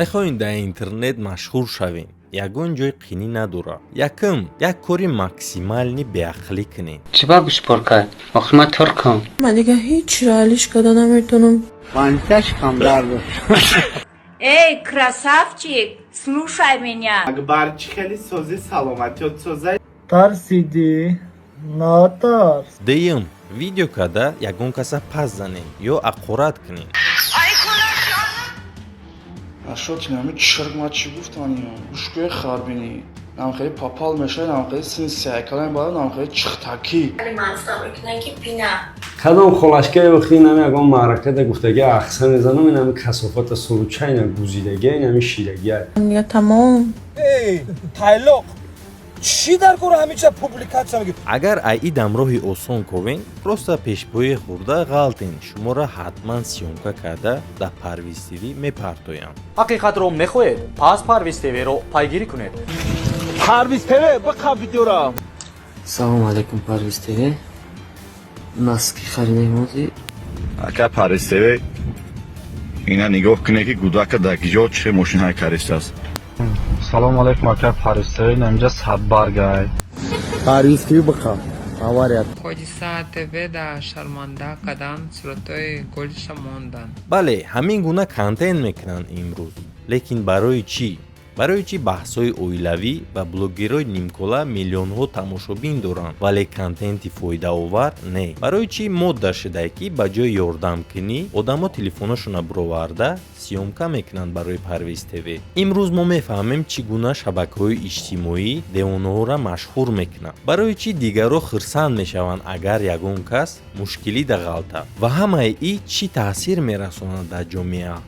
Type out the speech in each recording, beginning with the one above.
Мехоҳем дар интернет машҳур шавем? Ягон ҷой қинӣ надорад. Якум, як кори максимально беақлӣ кунед. Чӣ ба гӯшпор кард? Охир ман туркам. Ман дига ҳеҷ алиш карда наметавонам. Эй, красавчик, слушай меня. Акбар, чӣ хеле созӣ, саломатиёт созай. Тарсидӣ? Натарс. Дуюм, видео карда ягон каса пас занед ё ақорат кунед. Ашоти нами чирк, ма чӣ гуфтани? Гӯшкӯи харбинӣ нам хеле попал мешавад, нам хеле син сиякалам баъд нам хеле чихтакӣ. Кадом холашкаи охи инами ягон маъракада гуфтаги ахса мезанам, инами касофата случайно гузидагия, инами шидагия. Дига тамом. Тайлоқ чӣ дар кора ҳамича публикатсия мегӣ? Агар айидам роҳи осон ковен, просто пешпои хӯрда ғалтен, шуморо ҳатман съёмка карда дар Парвиз ТВ мепартоям. Ҳақиқатро мехоҳед? Пас Парвиз ТВ-ро пайгирӣ кунед. Парвиз ТВ биқаб видеора. Салому алейкум, Парвиз ТВ. Носки харидаем ҳозир. Ака Парвиз ТВ, ина нигоҳ куне, ки гудака дар киҷо чӣ мошинҳае каристааст. Салому алейкум, ака Парвиз ТВ, инаминҷа садбаргай. Парвиз ТВ биқаб. Авария. Ҳодиса ТВ да шарманда кардан суратҳои голиша монданд. Бале, ҳамин гуна контент мекунанд имрӯз. Лекин барои чӣ? Барои чӣ баҳсҳои оилавӣ ва блогерҳои нимкола миллионҳо тамошобин доранд, вале контенти фоидаовар не? Барои чӣ модда шудае, ки ба ҷои ёрдамкунӣ одамо телефонашонро бироварда съёмка мекунанд барои Парвиз ТВ? Имрӯз мо мефаҳмем, чӣ гуна шабакаҳои иҷтимоӣ девонаҳоро машҳур мекунанд, барои чӣ дигарро хирсанд мешаванд, агар ягон кас мушкилӣ дағалтад, ва ҳамаи ин чӣ таъсир мерасонад дар ҷомеа.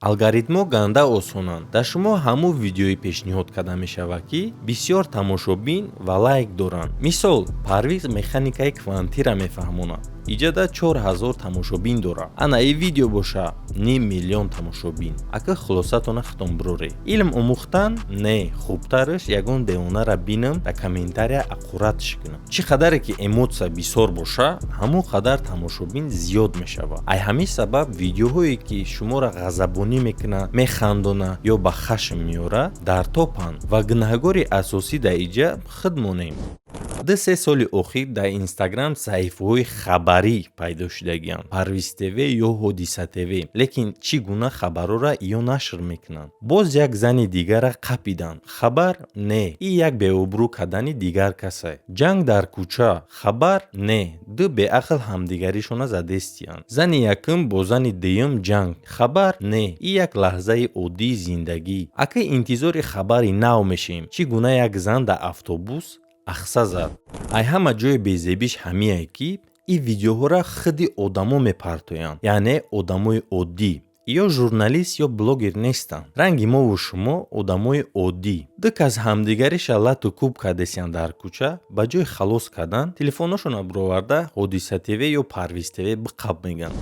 Алгоритмҳо ганда осонанд. Дар шумо ҳамун видеое пешниҳод карда мешавад, ки бисёр тамошобин ва лайк доранд. Мисол, Парвиз механикаи квантира мефаҳмонад, иҷада 4000 тамошобин дорад. Ана и видео боша, ним миллион тамошобин. Ака, хулосатона хитон бироре. Илм омӯхтан не, хубтараш ягон девонара бинам, дар комментария аққуратш кунам. Чӣ қадаре ки эмоция бисёр боша, ҳамон қадар тамошобин зиёд мешавад. Ай ҳамин сабаб видеоҳое, ки шуморо ғазабонӣ мекунад, механдона ё ба хашм меорад, дар топанд, ва гунаҳгори асосӣ дар иҷа худ монем. 2-3 соли охир дар Инстаграм саҳифаҳои хабарӣ пайдо шудагианд, Парвиз ТВ ё Ҳодиса ТВ. Лекин чӣ гуна хабарҳоро ё нашр мекунанд? Боз як зани дигара қапиданд, хабар не, и як беобрӯ кардани дигар касе. Ҷанг дар кӯча, хабар не, ду беақл ҳамдигаришона задестиянд. Зани якум бо зани дуюм ҷанг, хабар не, и як лаҳзаи оддии зиндагӣ. Ака, интизори хабари нав мешем, чӣ гуна як зан дар автобус ахса зад. Ай ҳама ҷои безебиш ҳамие, ки ин видеоҳоро худи одамо мепартоянд, яъне одамои оддӣ, ё журналист ё блогер нестанд, ранги мову шумо, одамои оддӣ. Ду кас ҳамдигариша лату куб кардесиянд дар кӯча, ба ҷои халос кардан телефоношонро бироварда Ҳодиса ТВ ё Парвиз ТВ биқаб мегӯянд.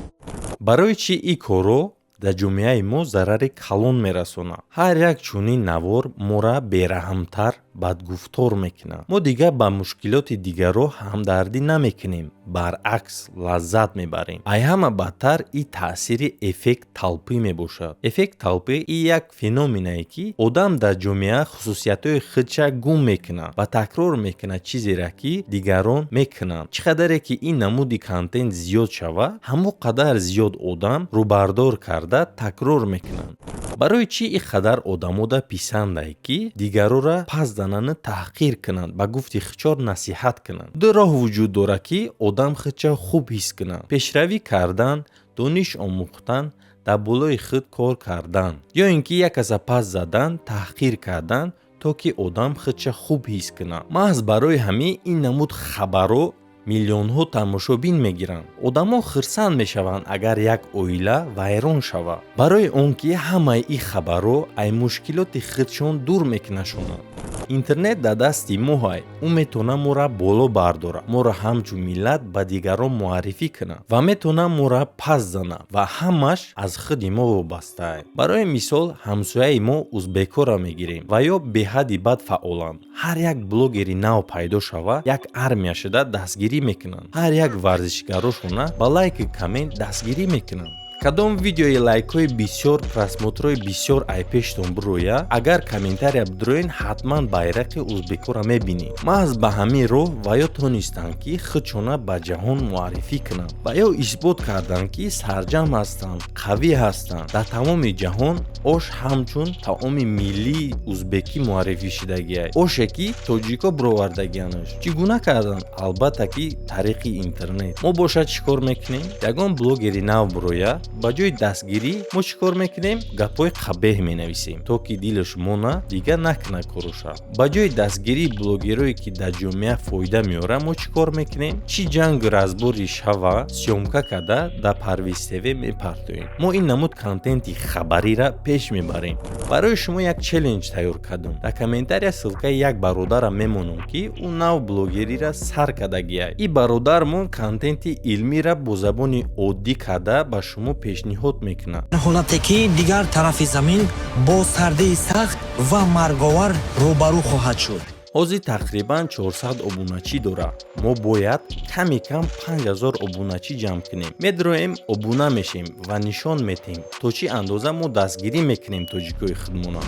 Барои чӣ ин корҳо дар ҷомеаи мо зарари калон мерасонад? Ҳар як чунин навор моро бераҳмтар бадгуфтор мекунад. Мо дигар ба мушкилоти дигарро ҳамдардӣ намекунем, баръакс, лаззат мебарем. Ай ҳама бадтар и таъсири эффект толпы мебошад. Эффект толпы и як феноменае, ки одам дар ҷомеа хусусиятҳои худша гум мекунад ва такрор мекунад чизеро, ки дигарон мекунанд. Чӣ қадаре ки ин намуди контент зиёд шавад, ҳамон қадар зиёд одам рӯбардор карда такрор мекунанд. Барои чӣ ин қадар одамода писандае, ки дигарора пас занану таҳқир кунанд, ба гуфти хичор насиҳат кунанд? Ду роҳ вуҷуд дорад, ки одам худша хуб ҳис кунад: пешравӣ кардан, дониш омӯхтан, дар болои худ кор кардан, ё ин ки як каса пас задан, таҳқир кардан, то ки одам худша хуб ҳис кунад. Маҳз барои ҳамин ин намуд хабарҳо миллионҳо тамошобин мегиранд. Одамо хирсанд мешаванд, агар як оила вайрон шавад, барои он ки ҳамаи ин хабарҳо ай мушкилоти худшон дур мекунашонанд. Интернет дар дасти моҳай. Ӯ метавонад моро боло бардорад, моро ҳамчун миллат ба дигарон муаррифӣ кунад ва метавонад моро пас занад, ва ҳамаш аз худи мо вобастае. Барои мисол, ҳамсояи мо узбекҳоро мегирем, ва ё беҳадди бад фаъоланд. Ҳар як блогери нав пайдо шава, як армия шуда дастгирӣ. Дастгирӣ мекунанд. Ҳар як варзишгарошона ба лайку коммент дастгирӣ мекунанд. Кадом видеои лайкҳои бисёр, просмотрҳои бисёр айпештон бироя, агар комментария бидроен, ҳатман байрақи узбекҳоро мебинед. Маҳз ба ҳамин роҳ ва ё тонистанд, ки худшона ба ҷаҳон муаррифӣ кунанд ва ё исбот карданд, ки сарҷамъ ҳастанд, қавӣ ҳастанд. Дар тамоми ҷаҳон ош ҳамчун таоми миллии узбекӣ муаррифӣ шудагиай. Оше, ки тоҷико бировардагианаш. Чӣ гуна карданд? Албатта, ки тариқи интернет. Мо бошад чӣ кор мекунем? Ягон блогери нав бироя, ба ҷои дастгирӣ мо чӣ кор мекунем? Гапҳои қабеҳ менависем, то ки дилаш мона, дигар накуна короша. Ба ҷои дастгирии блогерое, ки дар ҷомеа фоида меорад, мо чӣ кор мекунем? Чӣ ҷангу разбори шава, съёмка карда, дар Парвиз ТВ мепартоем. Мо ин намуд контенти хабарира пеш мебарем. Барои шумо як челлендж тайёр кардам. Дар комментария ссылкаи як бародарам мемонам, ки ӯ нав блогерира сар кардагиай. Ин бародармон контенти илмира бо забони оддӣ карда ба шумо пешниҳод мекунад. Ҳолате ки дигар тарафи замин бо сардии сахт ва марговар рӯбарӯ хоҳад шуд. Ҳозир тақрибан 400 обуначӣ дорад. Мо бояд ками кам 5000 обуначӣ ҷамъ кунем. Медроем, обуна мешем ва нишон метем, то чӣ андоза мо дастгирӣ мекунем тоҷикои худмона.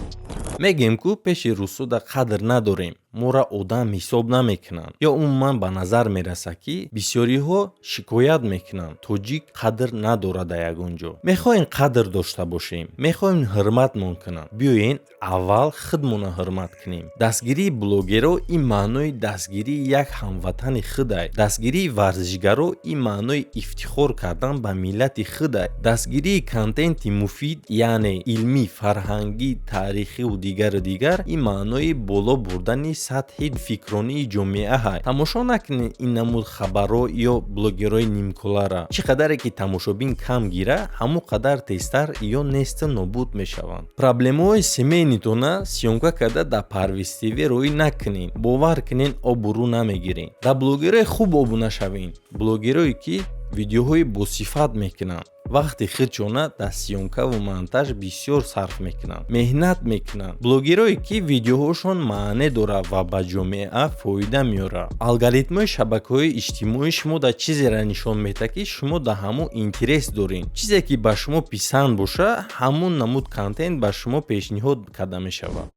Мегем, ку пеши русуда қадр надорем, мора одам ҳисоб намекунанд, ё умуман ба назар мерасад, ки бисёриҳо шикоят мекунанд, тоҷик қадр надорад дар ягон ҷо. Мехоҳем қадр дошта бошем, мехоҳем ҳурматмон кунанд, биёен, аввал худмона ҳурмат кунем. Дастгирии блогеро ин маънои дастгирии як ҳамватани худай. Дастгирии варзишгаро ин маънои ифтихор кардан ба миллати худай. Дастгирии контенти муфид, яъне илмӣ, фарҳангӣ, таърихиву дигару дигар, ин маънои боло бурдани сатҳи фикронии ҷомеаҳай. Тамошо накунед ин намуд хабарро ё блогерҳои нимкулара. Чӣ қадаре ки тамошобин кам гира, ҳамон қадар тезтар ё несту нобуд мешаванд. Проблемаҳои семейныйтона съёмка карда, дар Парвиз ТВ роӣ накунед. Бовар кунед, обрӯ намегиред. Дар блогерҳои хуб обуна шавед, блогерое, ки видеоҳои босифат мекунанд, вақти худшона дар съёмкаву монтаж бисёр сарф мекунанд, меҳнат мекунанд, блогерое, ки видеоҳошон маъне дорад ва ба ҷомеа фоида меорад. Алгоритмҳои шабакаҳои иҷтимоӣ шумо дар чизеро нишон медиҳад, ки шумо дар ҳамон интерес доред. Чизе, ки ба шумо писанд боша, ҳамон намуд контент ба шумо пешниҳод карда мешавад.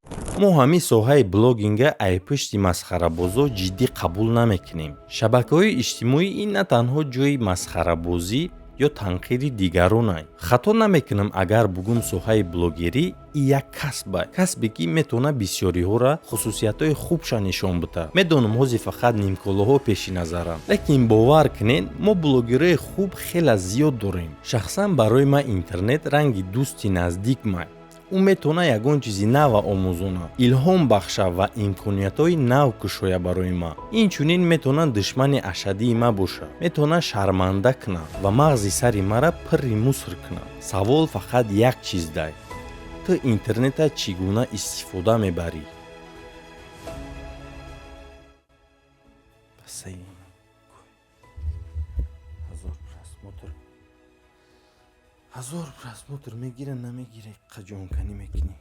Мо ҳамин соҳаи блогинга айпушти масхарабозо ҷиддӣ қабул намекунем. Шабакаҳои иҷтимоӣ ин на танҳо ҷои масхарабозӣ ё танқиди дигаронай. Хато намекунам, агар бугум, соҳаи блогерӣ и як касба, касбе, ки метавонад бисёриҳоро хусусиятҳои хубша нишон бита. Медонам, ҳозир фақат нимколаҳо пеши назаранд, лекин бовар кунед, мо блогерҳои хуб хеле зиёд дорем. Шахсан барои ман интернет ранги дӯсти наздик май. Ӯ метавонад ягон чизи нава омӯзонад, илҳом бахша ва имкониятҳои нав кушоя барои ман. Инчунин метавонад душмани ашаддии ман бошад, метавонад шарманда кунад ва мағзи сари маро пурри мусор кунад. Савол фақат як чиз дай: ту интернета чӣ гуна истифода мебарӣ? 1000 просмотр мегира, намегира, қаҷонканӣ мекунӣ.